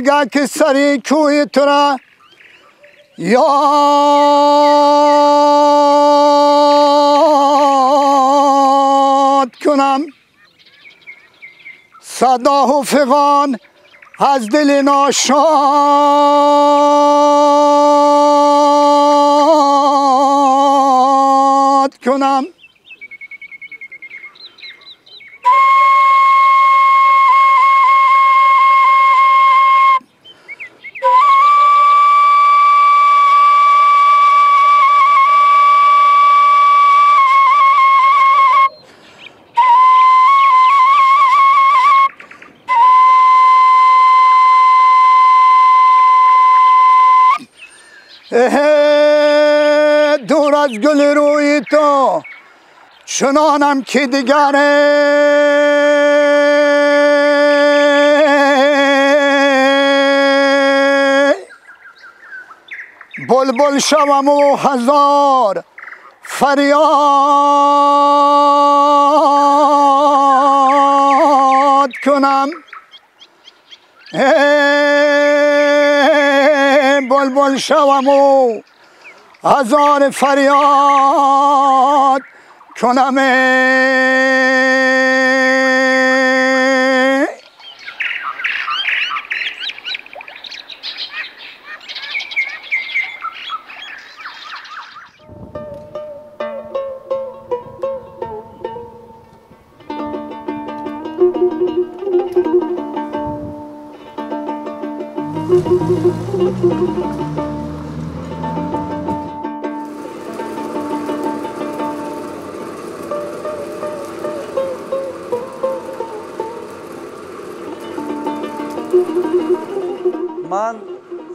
گرگک سری کوی ترا یاد کنم. صدا و فغان از دل ناشاد کنم. دور از گل روی تو چنانم که دیگر بلبل شوم و هزار فریاد کنم. بلبل شوم و هزار فریاد کنم. Ман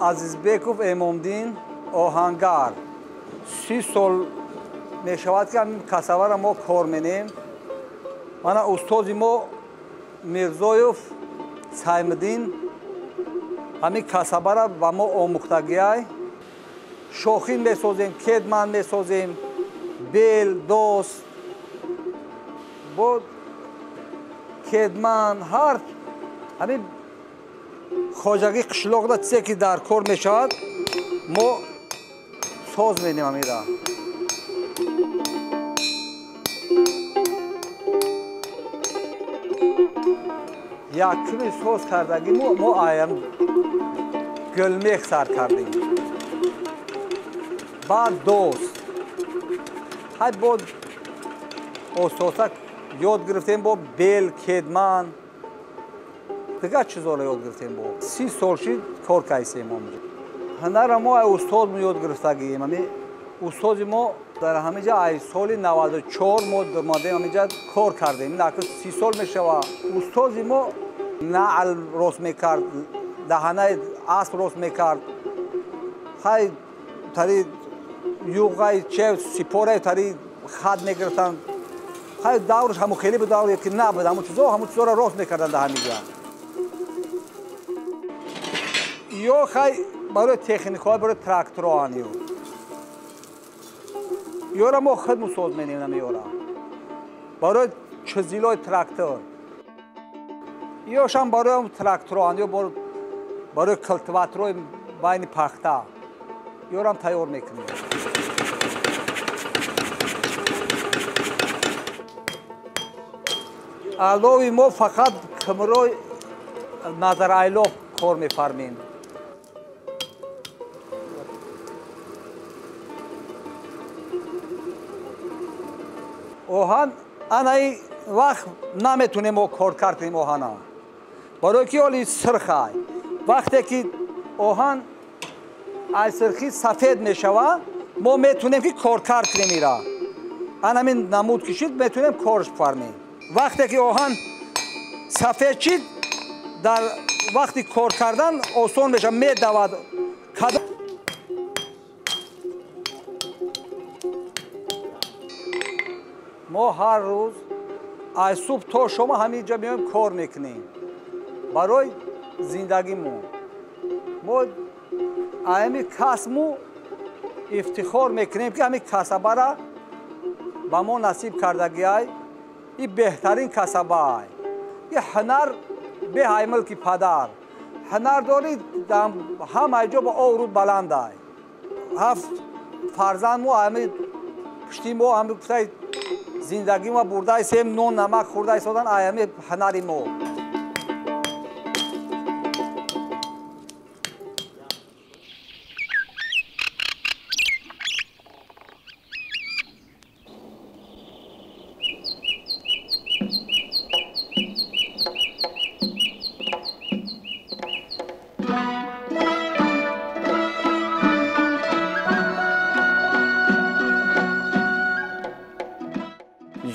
Азизбеков Эмомдин, оҳангар. 30 сол мешавад, ки ҳамин касабаро мо кор менем. Мана устози мо Мирзоев Саймиддин ҳамин касабаро ба мо омӯхтагиай. Шохин месозем, кедман месозем, бел, дост, бо кедман, ҳар ҳамин хоҷагии қишлоқда чизе ки дар кор мешавад, мо соз менем ҳамира. Якуми соз кардагӣ мо аям гулмех сар кардем, баъд дост, ҳай бо ососа ёд гирифтем, бо бел, кедман, дигар чизоро ёд гирифтем. Бо 30 сол шид кор кайсем омҷа. Ҳунарро мо ай устодмо ёд гирифтагием. Ами устоди мо дар ҳамиҷа ай соли 94 мо омадем ҳамиҷа кор кардем. Ин акнун 30 сол мешава. Устоди мо наъл рост мекард, даҳанаи асп рост мекард, хай тари юғаи че сипораи тари хат мегирифтанд. Хай даврш ҳаму хеле буд, давре ки набуд ҳамун чизо, ҳамун чизоро рост мекарданд дар ҳамиҷа. Ё хай барои техникаҳо, барои тракторҳо ё ёра мо худмон соз менем намеёра барои чизилои трактор, ёшам барои тракторҳо ё барои культиваторҳои байни пахта ёрам тайёр мекунем. Алови мо фақат кимрои назарайло кор мефармем. Оҳан анаи вақт наметунем мо кор кардем оҳана, барои ки оли сирхай. Вақте ки оҳан аз сирхӣ сафед мешава, мо метунем ки коркард кунем ира. Анамин намуд кишид, метунем корш фармем. Вақте ки оҳан сафед шид, дар вақти кор кардан осон мешавад, медавад. Мо ҳар рӯз аз субҳ то шома ҳамин ҷо меоем кор мекунем барои зиндагимон. Мо ҳамин касбму ифтихор мекунем, ки ҳамин касабара ба мо насиб кардагиай. И беҳтарин касабаай. И ҳунар беҳай мулки падар. Ҳунар дорӣ, ҳама ҷо ба обрӯ баландай. Ҳафт фарзанд мо ҳами пушти мо ҳами гуфтай зиндагӣ мо бурдаисем, нон намак хӯрдаистодан ай ҳами ҳунари мо.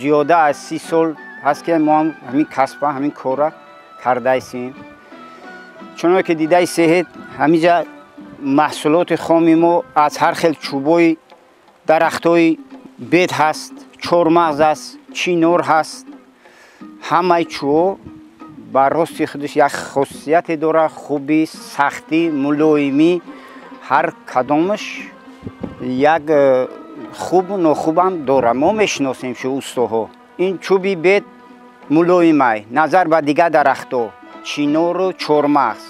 Зиёда аз 30 сол ҳаст ки мо ҳам ҳамин касба, ҳамин корра кардаистем. Чуноне ки дидаистед, ҳаминҷа маҳсулоти хоми мо аз ҳар хел чӯбои дарахтҳои бед ҳаст, чормағз аст, чинор ҳаст. Ҳамаи чӯбҳо ба рости худаш як хусусияте дорад, хубӣ, сахтӣ, мулоимӣ. Ҳар кадомаш як хубу нохубам дорад. Мо мешиносем шу устоҳо. Ин чӯби бед мулоимай назар ба дигар дарахтҳо, чинору чормағз.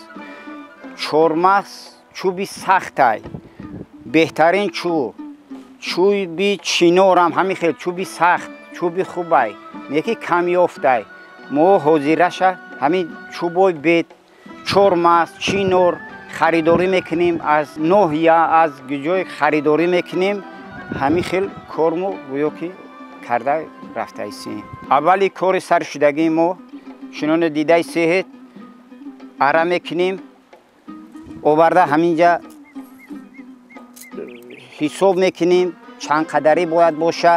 Чормағз чӯби сахтай, беҳтарин чӯб. Чӯби чинорам ҳамин хел чӯби сахт, чӯби хубай, неки камёфтай. Мо ҳозираша ҳамин чӯбои бед, чормағз, чинор харидорӣ мекунем, аз ноҳия, аз ҷой харидорӣ мекунем. Ҳамин хел кормо гӯё ки карда рафтаистем. Аввали кори саршудагии мо чуноне дидаистед, ара мекунем, оварда ҳаминҷа ҳисоб мекунем, чанд қадарӣ бояд боша.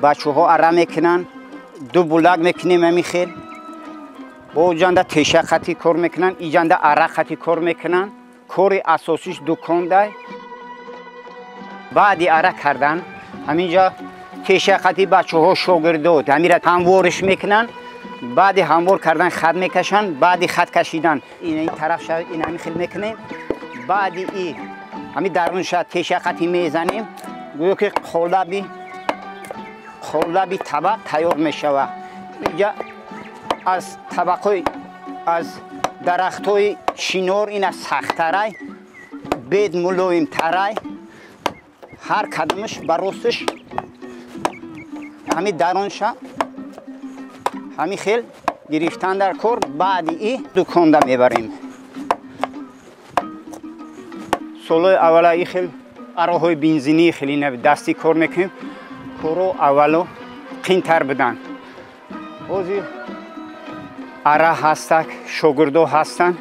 Бачаҳо ара мекунанд, ду булак мекунем ҳамин хел. Бо ҷанда теша хати кор мекунанд, иҷанда ара хати кор мекунанд. Кори асосиш дукондай. Баъди ара кардан ҳаминҷа теша хати бачаҳо шогирдо ҳамира ҳамвориш мекунанд. Баъди ҳамвор кардан хат мекашанд, баъди хат кашидан ин тараф ин ҳамин хел мекунем. Баъди и ҳамин дарунша теша хати мезанем, гӯё ки қолаби табақ тайёр мешавад. Инҷа аз табақҳои аз дарахтҳои чинор ина сахттарай, бед мулоимтарай. Ҳар кадомаш ба росташ ҳамин дарунша ҳамин хел гирифтан дар кор. Баъди и дуконда мебарем. Солҳои аввала и хел ароҳои бензинӣ хеле нави дастӣ кор мекунем. Корҳо аввало қинтар буданд. Ҳозир ара ҳастак, шогирдо ҳастанд.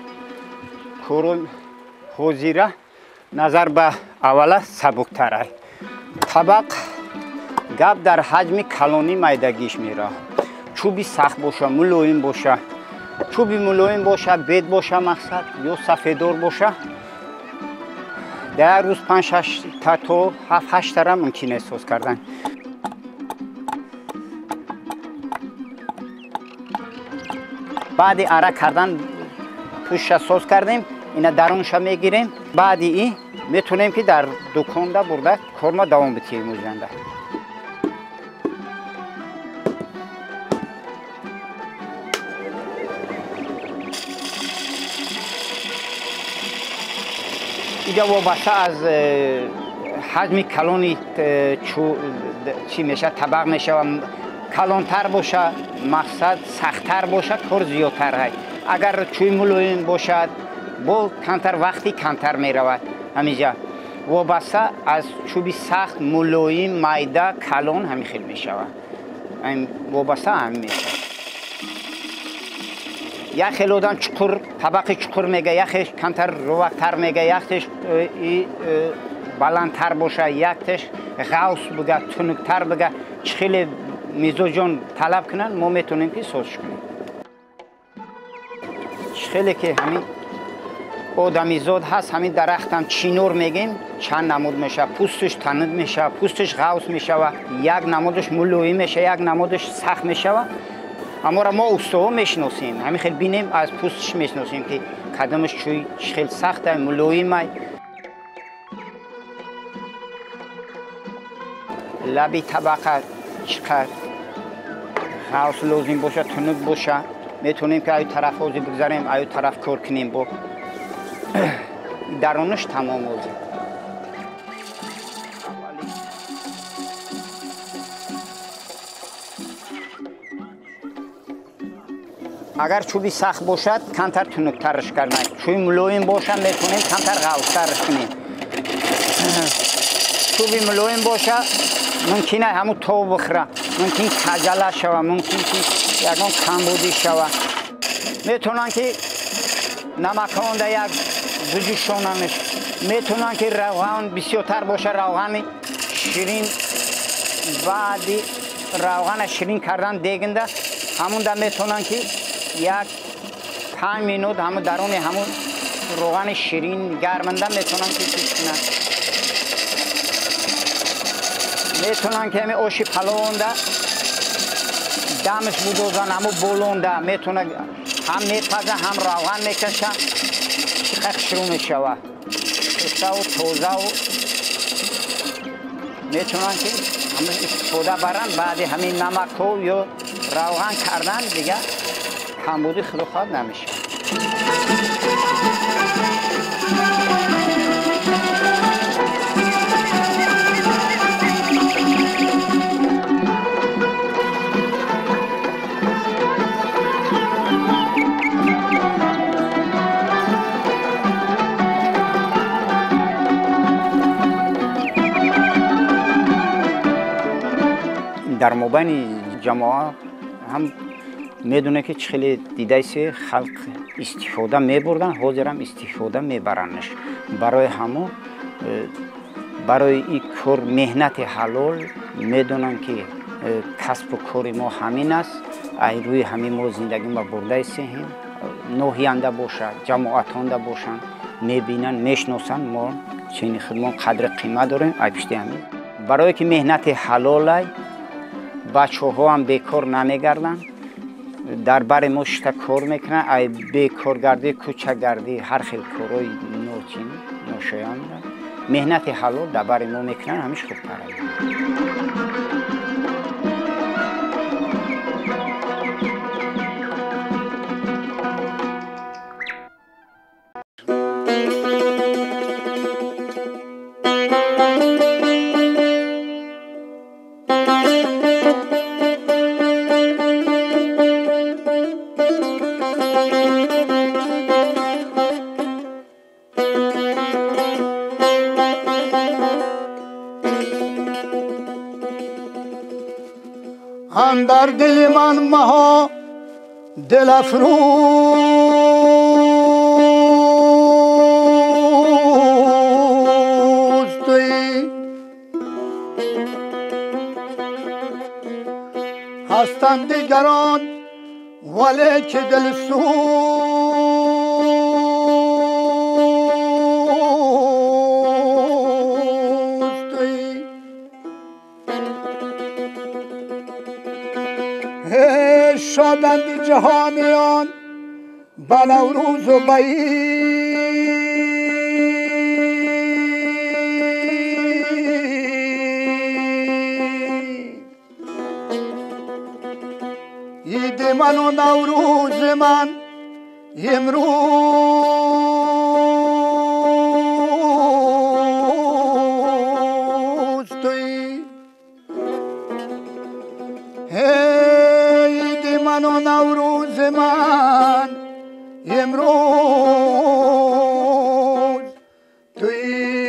Корҳо ҳозира назар ба аввала сабуктарай. Табақ гап дар ҳаҷми калонӣ майдагиш меравад. Чӯби сахт боша, мулоим боша. Чӯби мулоим боша, бед боша мақсад ё сафедор боша, дар як рӯз 5-6 та то 7-8 тара мумкин аст соз кардан. Баъди ара кардан пӯшша соз кардем, ина дарунша мегирем. Баъди и метавонем ки дар дуконда бурда корма давом битиҳем ӯҷанда. Инҷа вобаста аз ҳаҷми калони чӣ мешавад, табақ мешавад. Калонтар боша, мақсад сахттар боша, кор зиёдтар ҳай. Агар чӯи мулоим бошад, бо камтар вақти камтар меравад. Ҳаминҷа вобаста аз чӯби сахт, мулоим, майда, калон ҳамин хел мешавад. Вобаста ҳамин мешавад. Як хел одам чуқур, табақи чуқур мега, яхеш камтар рувақтар мега, яхтеш баландтар боша, яктеш ғавс бига, тунуктар бига. Чӣ хеле мизоҷон талаб кунанд, мо метавонем ки созиш кунем. Чӣ хеле ки ҳамин одамизод ҳаст, ҳамин дарахтам чинор мегем, чанд намуд мешавад. Пӯсташ тануд мешавад, пӯсташ ғавс мешавад, як намудаш мулоим мешавад, як намудаш сахт мешавад. Аммо мо устоҳо мешиносем, ҳамин хел бинем, аз пӯсташ мешиносем ки кадомаш чӯй чӣ хел сахтай, мулоимай. Лаби табақа чӣ қадр ғавс лозим боша, тунук боша, метавонем ки аю тараф ҳозир бигзарем, аю тараф кор кунем. Бо Дарунаш тамом озид. Агар чӯби сахт бошад, камтар тунуктарш кардан. Чӯби мулоим бошад, метавонем камтар ғафзтарш кунем. Чӯби мулоим бошад, мумкин аст ҳамун тов бихӯра, мумкин каҷала шава, мумкин ки ягон камбудӣ шава. Метавонанд ки намаконда як буҷӯшонанаш, метавонанд ки равған бисёртар бошад, равғани ширин, баъди равғана ширин кардан дегинда ҳамунда метавонанд ки як 5 минут ҳамун даруни ҳамун равғани ширин гарманда метавонанд ки чиз кунанд. Метавонанд ки ҳамин оши паловонда дамаш будозанд, ҳамун болонда метавонад ҳам мепаза, ҳам равған мекаша, чӣ қадр хушрӯ мешавад. Шуставу тозаву метавонанд ки ҳамун истифода баранд. Баъди ҳамин намакҳо ё равған кардан дигар камбуди худо хоҳад намешавад. Дар мобайни ҷамоа ҳам медонад ки чӣ хеле дидаиси халқ истифода мебурданд, ҳозирам истифода мебарандш. Барои ҳамон барои ин кор меҳнати ҳалол медонанд ки касбу кори мо ҳамин аст. Ай рӯи ҳамин мо зиндагима бурдаистем. Ноҳиянда бошад, ҷамоатонда бошанд, мебинанд, мешиносанд, мо чини худмон қадри қимат дорем ай пишти ҳамин. Барое ки меҳнати ҳалолай, бачаҳо ҳам бекор намегарданд, дар бари мо шита кор мекунанд. Ай бекоргардӣ, кӯчагардӣ, ҳар хел корҳои ночин ношоям меҳнати ҳалол дар бари мо мекунанд, ҳамиш хубтар аст. در دل من مها دل افروز تویی، هستند دیگران ولی که دل سوز تویی. شادند جهانیان به نوروز و به عید، عید من و نوروز من امروز تویی. عید من و نوروز من امروز تویی.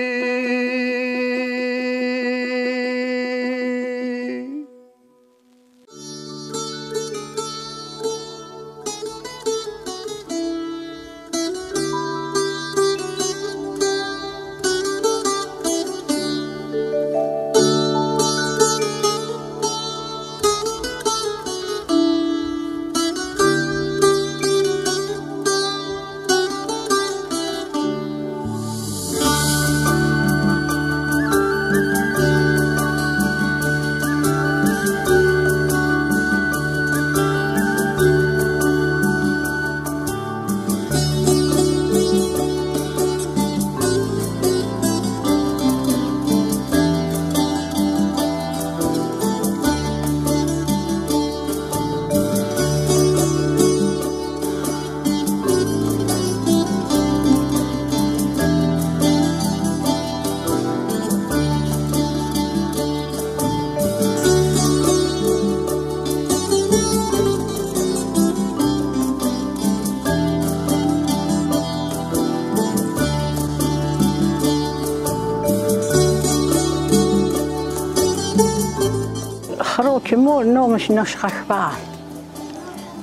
Мо номаш ношхашба.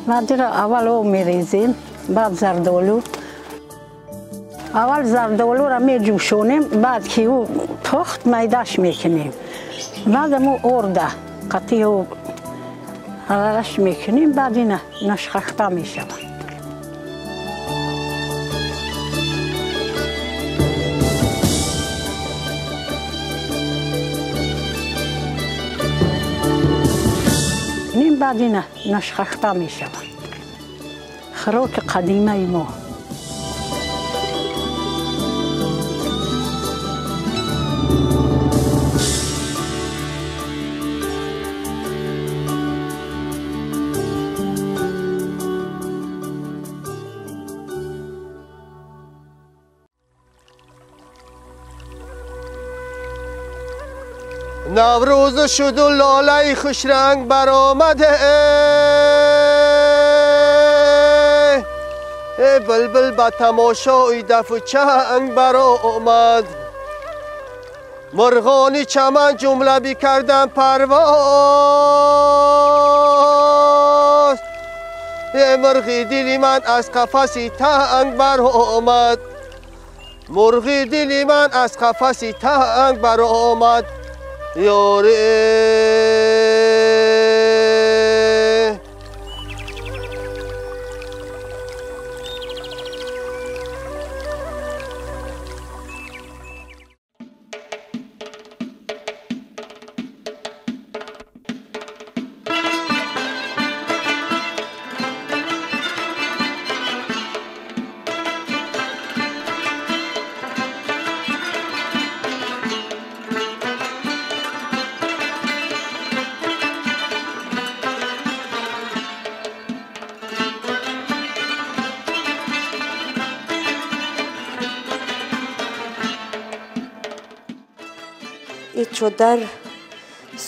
Баъд аввал об мерезем, баъд зардолу. Аввал зардолуро меҷӯшонем, баъд ки ӯ пухт майдаш мекунем. Баъд мо орда қатъи об аралаш мекунем, баъд ина ношхашба мешавад. Баъд ина ношхашба мешавад. Хӯроки қадимаи мо. نوروز شد و لاله خوش رنگ برآمده، بلبل به تماشای دف و چنگ برآمد. مرغان چمن جمله بکردن پرواز، مرغی دل من از قفس تنگ برآمد. مرغی دل من از قفس تنگ برآمد. یاری Чодар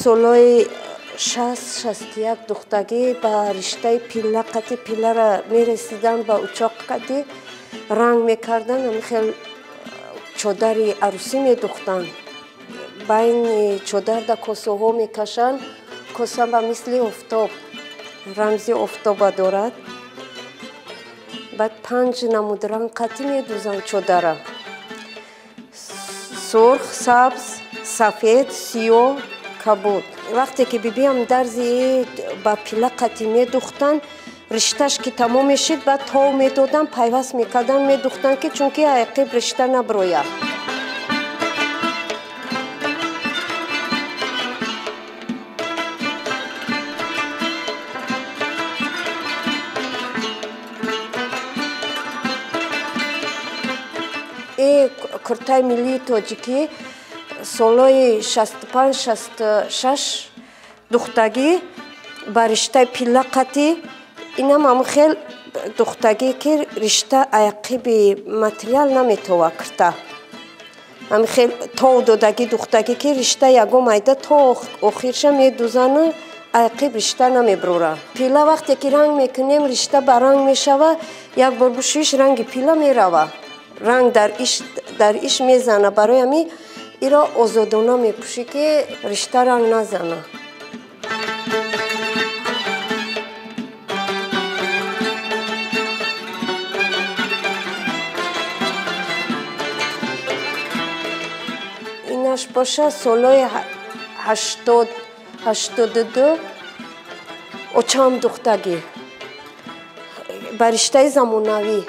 солҳои 60-61 духтагӣ ба риштаи пилла қати пиллара мерасидан, ба учоқ қати ранг мекардан, ҳамин хел чодари арӯсӣ медухтанд. Байни чодарда косаҳо мекашанд, коса ба мисли офтоб, рамзи офтоба дорад. Баъд 5 намуд ранг қати медузанд чодара: сурх, сабз, сафед, сиёҳ, кабуд. Вақте ки бибиам дарзи ба пилла қати медухтанд, ришташ ки тамом мешид, баъд тов медоданд, пайваст мекарданд, медухтанд, ки чунки ақиб ришта наброяд. Куртаи миллии тоҷикӣ солҳои 65-66 духтагӣ ба риштаи пилла қатӣ, инам ҳамон хел духтагӣ, ки ришта аяқиби материал наметова курта. Ҳамин хел тов додагӣ духтагӣ, ки ришта ягон майда то охирша медузану аяқиб ришта намеброра. Пилла вақте ки ранг мекунем, ришта ба ранг мешава, як бор бушӯиш ранги пилла мерава. Ранг дар иш мезана, барои ҳамин иро озодона мепӯшӣ, ки ришта ранг назана. Инаш боша солҳои 80-82 очам духтагӣ ба риштаи замонавӣ.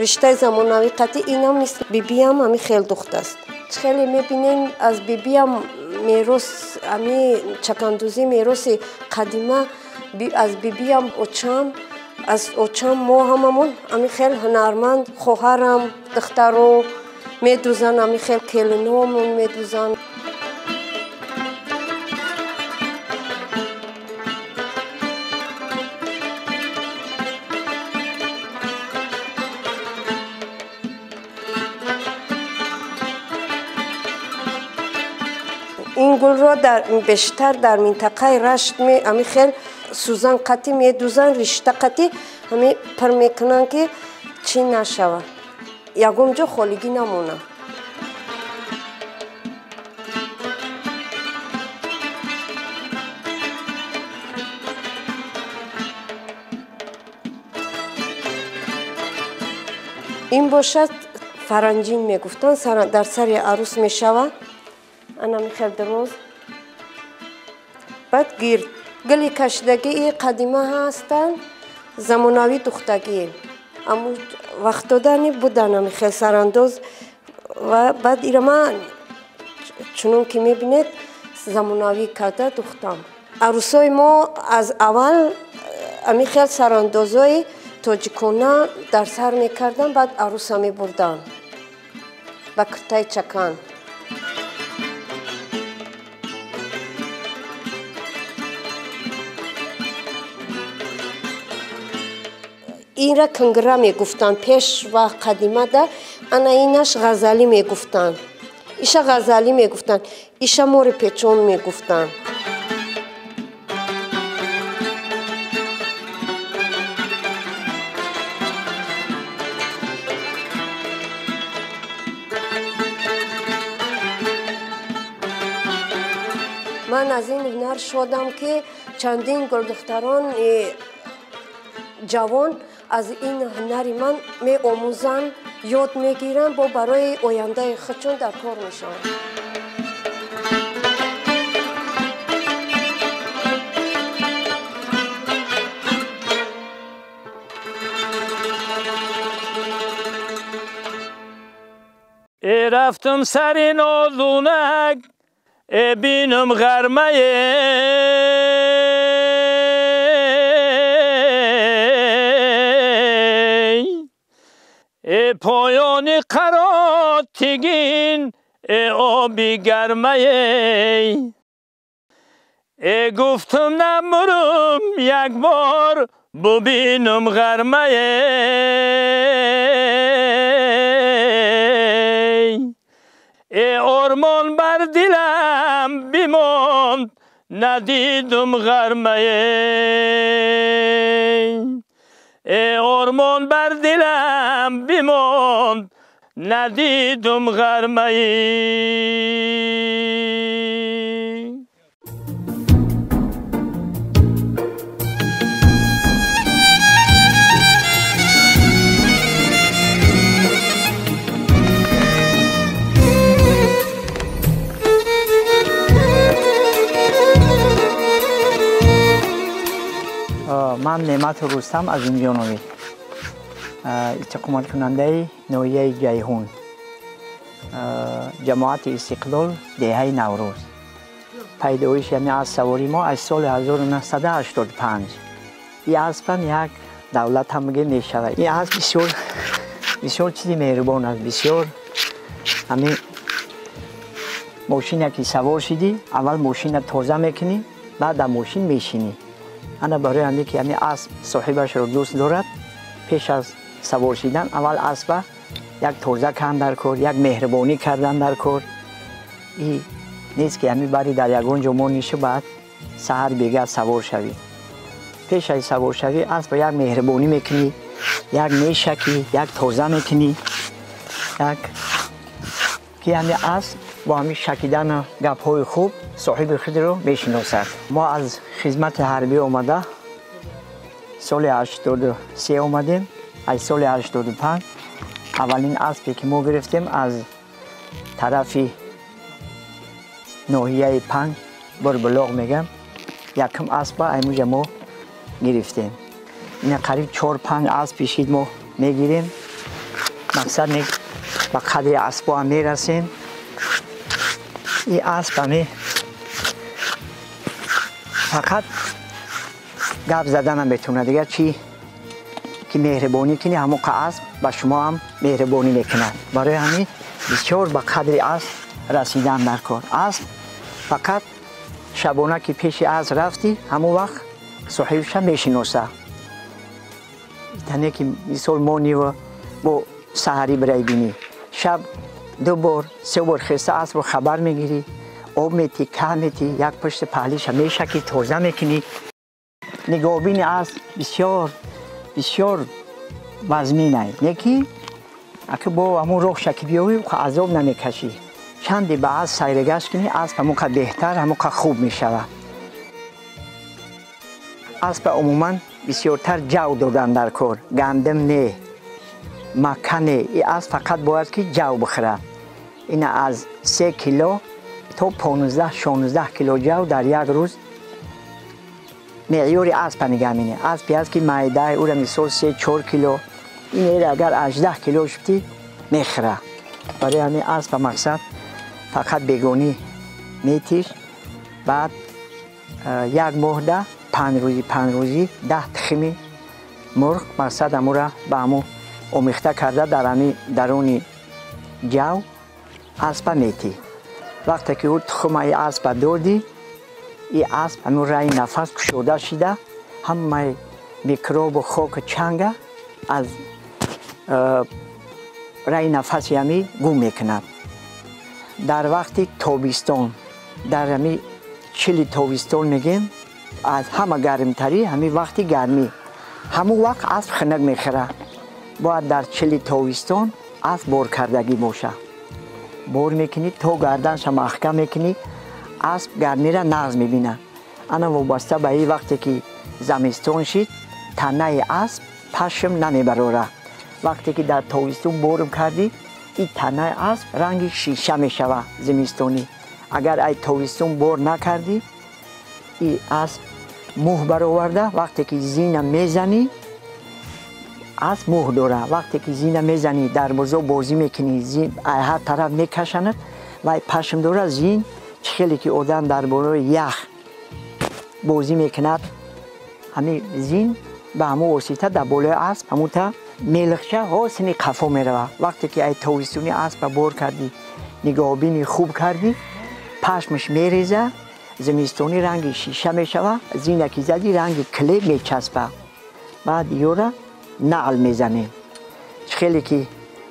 Риштаи замонавӣ қатӣ инам мисли бибиам ҳамин хел духтаст. Хеле мебинем аз бибиам мерос, ҳамин чакандӯзӣ мероси қадима аз бибиам очам, аз очам мо ҳамамон ҳамин хел ҳунарманд, хоҳарам, духтаро медузанд, ҳамин хел келинҳомон медузанд. Ин гулро бештар дар минтақаи Рашт ҳамин хел сӯзан қатӣ медузанд, ришта қатӣ ҳамин пир мекунанд, ки чӣ нашавад, ягон ҷо холигӣ намонад. Ин бошад фаранҷин мегуфтанд, дар сари арӯс мешавад. Ана михел дароз. Баъд гирд. Гули кашидагии қадима ҳастанд, замонавӣ духтагӣ. Аммо вақтодани будан ҳамихел сарандоз ва баъд ира ман чунон ки мебинед замонавӣ карда духтам. Арӯсои мо аз аввал ҳамихел сарандозҳои тоҷикона дар сар мекарданд, баъд арӯса мебурданд ба киртаи чакан. Инра кангра мегуфтанд пеш ва қадимада, ана инаш ғазалӣ мегуфтанд. Иша ғазалӣ мегуфтанд, иша мори печон мегуфтанд. Ман аз ин ҳунар шодам, ки чандин гулдухтарон ҷавон аз ин ҳунари ман меомӯзанд, ёд мегиранд, бо барои ояндаи худшон дар кор мешаванд. Э рафтам сари нодунак, э бинам ғармае. Э поёни қаротигин, э оби гармае. Э гуфтам намурам як бор бубинам ғармае. Э ормон бар дилам бимонд, надидум ғармае. Э ормон бар дилам бимонд, надидум ғармае. Ман Неъмат Рустам Азимҷонович, истиқоматкунандаи ноҳияи Ҷайҳун, ҷамоати Истиқлол, деҳаи Наврӯз. Пайдоиш яъне аспсавории мо аз соли 1985. Ин аспам як давлат ҳам мегӯем мешавад. Ин асп бисёр бисёр чизи меҳрубон аст, бисёр ҳамин мошина ки савор шидӣ, аввал мошина тоза мекунӣ, баъд дар мошин мешинӣ. Ана барои ҳамин ки ҳамин асп соҳибашро дӯст дорад, пеш аз савор шидан аввал аспа як тоза кардан дар кор, як меҳрубонӣ кардан дар кор. И нест ки ҳамин бари дар ягон ҷо монишу, баъд саҳар бега савор шавӣ. Пеш аз саворшавӣ аспа як меҳрубонӣ мекунӣ, як мешакӣ, як тоза мекунӣ, як ки ҳамин асп бо ҳамин шакидану гапҳои хуб соҳиби худро мешиносад. Мо аз хизмати ҳарбӣ омада соли 83 омадем. Аз соли 85 аввалин аспе ки мо гирифтем аз тарафи ноҳияи Панҷ, Бурбулоғ мегам, якум аспа аймуҷа мо гирифтем. Ина қариб 4-5 асп пешид мо мегирем. Мақсад ба қадри аспо ҳам мерасем. Ин асп ҳаме фақат гап задан метавонад, дигар чӣ ки меҳрубонӣ кунӣ, ҳамон асп ба шумо ҳам меҳрубонӣ мекунад. Барои ҳамин бисёр ба қадри асп расидан дар кор. Асп фақат шабона ки пеши асп рафтӣ, ҳамон вақт соҳибша мешиноса. Тане ки мисол мониву бо саҳарӣ бирай бинӣ, шаб 2 бор 3 бор хеста аспро хабар мегирӣ, об метӣ, каҳ метӣ, як пушти паҳлиша мешакӣ, тоза мекунӣ. Нигоҳбини асп бисёр бисёр вазминай, не ки аки бо ҳамон роҳша ки биёвӣ азоб намекашӣ. Чанде ба асп сайрагашт кунӣ, асп ҳамон қад беҳтар, ҳамон қад хуб мешавад. Аспа умуман бисёртар ҷав додан дар кор, гандум не. макане и асп фақат бояд ки ҷав бихӯрад. Ина аз 3 кило то 15-16 кило ҷав дар як рӯз меъёри аспа нигаҳ мене. Аспе аст ки майдаи ӯра мисол 3-4 кило, ин эра агар 18 кило шудӣ мехӯра. Барои ҳамин аспа мақсад фақат бегонӣ метиш, баъд як моҳда 5 рӯзӣ 5 рӯзӣ 10 тухми мурғ мақсад амура ба ҳаму омехта карда дар ҳами даруни ҷав аспа метӣ. Вақте ки ӯ тухмаи аспа додӣ, и асп ҳамун раи нафас кушода шида ҳамаи микробу хоку чанга аз раи нафаси ҳами гум мекунад. Дар вақти тобистон, дар ҳами чили тобистон мегем, аз ҳама гармтарӣ ҳами вақти гармӣ, ҳамун вақт асп хунук мехӯрад. Бояд дар чили тобистон асп боркардагӣ бошад. Бор мекунӣ то гарданша маҳкам мекунӣ, асп гармира нағз мебинад. Ана вобаста ба ин вақте ки замистон шид, танаи асп пашм намебарорад. Вақте ки дар тобистон борм кардӣ, ин танаи асп ранги шиша мешавад зимистонӣ. Агар ай тобистон бор накардӣ, ин асп мӯҳ бароварда, вақте ки зина мезанӣ, асп мӯҳ дорад. Вақте ки зина мезанӣ, дар бозор бозӣ мекунӣ, зин ай ҳар тараф мекашанад, вай пашм дорад, зин чӣ хеле ки одам дар болои ях бозӣ мекунад, ҳамин зин ба ҳамун восита дар болои асп ҳамунта мелихча ҳосини қафо меравад. Вақте ки ай тобистони аспа бор кардӣ, нигоҳубини хуб кардӣ, пашмаш мереза, зимистонӣ ранги шиша мешавад, зина ки задӣ ранги клеб мечаспад. Баъд ёра наъл мезанем. Чӣ хеле ки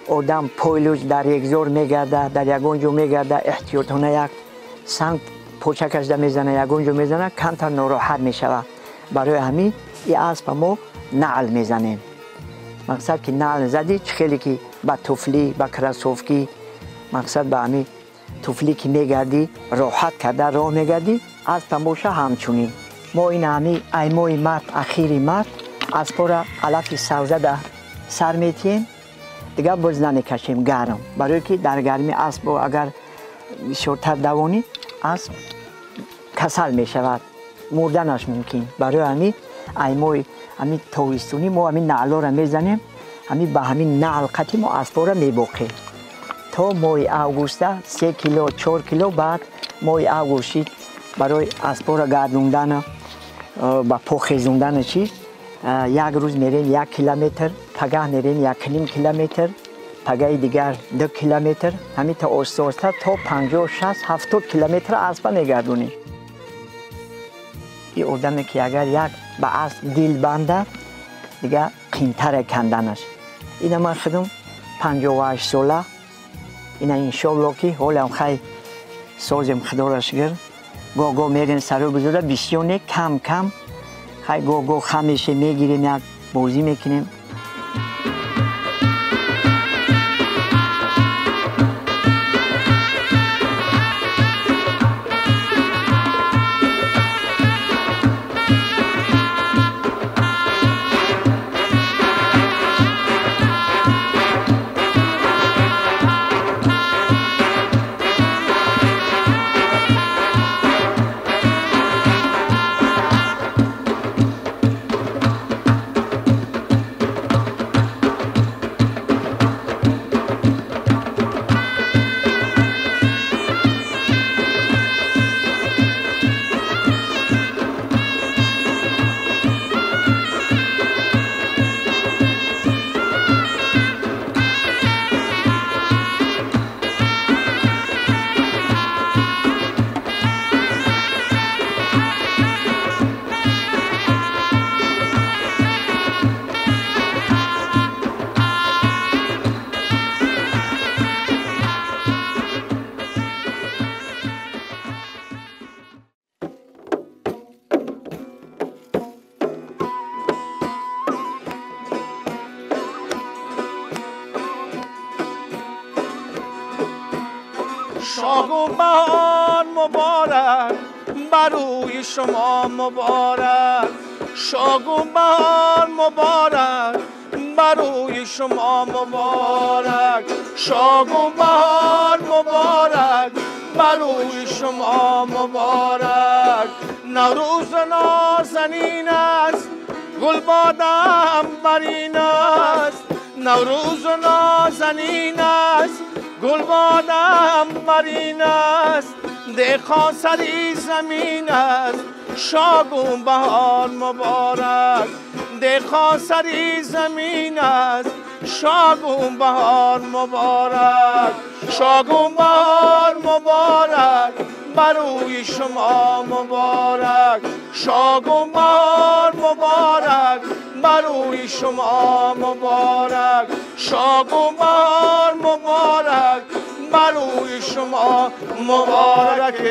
одам пойлуҷ дар регзор мегардад, дар ягон ҷо мегардад, эҳтиётона як санг почакашда мезана, ягон ҷо мезана, камтар нороҳат мешавад. Барои ҳамин и аспа мо наъл мезанем. Мақсад ки наъл задӣ, чӣ хеле ки ба туфлӣ, ба кроссовки, мақсад ба ҳамин туфлӣ ки мегардӣ, роҳат карда роҳ мегардӣ, аспам боша ҳамчунин. Мо ин ҳамин ай моҳи март, ахири март аспора алафи савза дар сар метиҳем, дигар боз намекашем гарм. Барое ки дар гармӣ аспо агар бисёртар давонӣ, асп касал мешавад, мурданаш мумкин. Барои ҳамин ай моҳи ҳамин тобистонӣ мо ҳамин наълҳоро мезанем, ҳамин ба ҳамин наъл қати мо аспора мебоқем то моҳи августа 3 кило 4 кило. Баъд моҳи август шид барои аспора гардондану ба по хезондана чи як рӯз мерем 1 километр, пагаҳ мерем 1.5 километр, пагаи дигар 2 километр, ҳамин то оҳиста оҳиста то 50, 60, 70 километр аспа мегардонем. Ин одаме ки агар як ба асп дил бандад, дигар қинтаре канданаш. Ина ман худам 58 сола, ина иншоалло ки ҳолам хай созем, худоро шукр. Гоҳ-гоҳ мерем сарои бузурга, бисёр не, кам кам хай гоҳ-гоҳ хам мешем, мегирем, як бозӣ мекунем. شاگوبان مبارک بروی شما مبارک، شاگوبان مبارک بروی شما مبارک، شاگون بهار مبارک بروی شما مبارک. نوروز نازنین است، گل بادم برین است، نوروز نازنین است، گل بادم برین است، دهقان سری زمین است، شاگون بهار مبارک، دهقان سری زمین است، شاگون بهار مبارک، شاگون بهار مبارک بروی شما مبارک، شاگون بهار مبارک بروی شما مبارک، شاگون بهار مبارک بروی شما مبارک.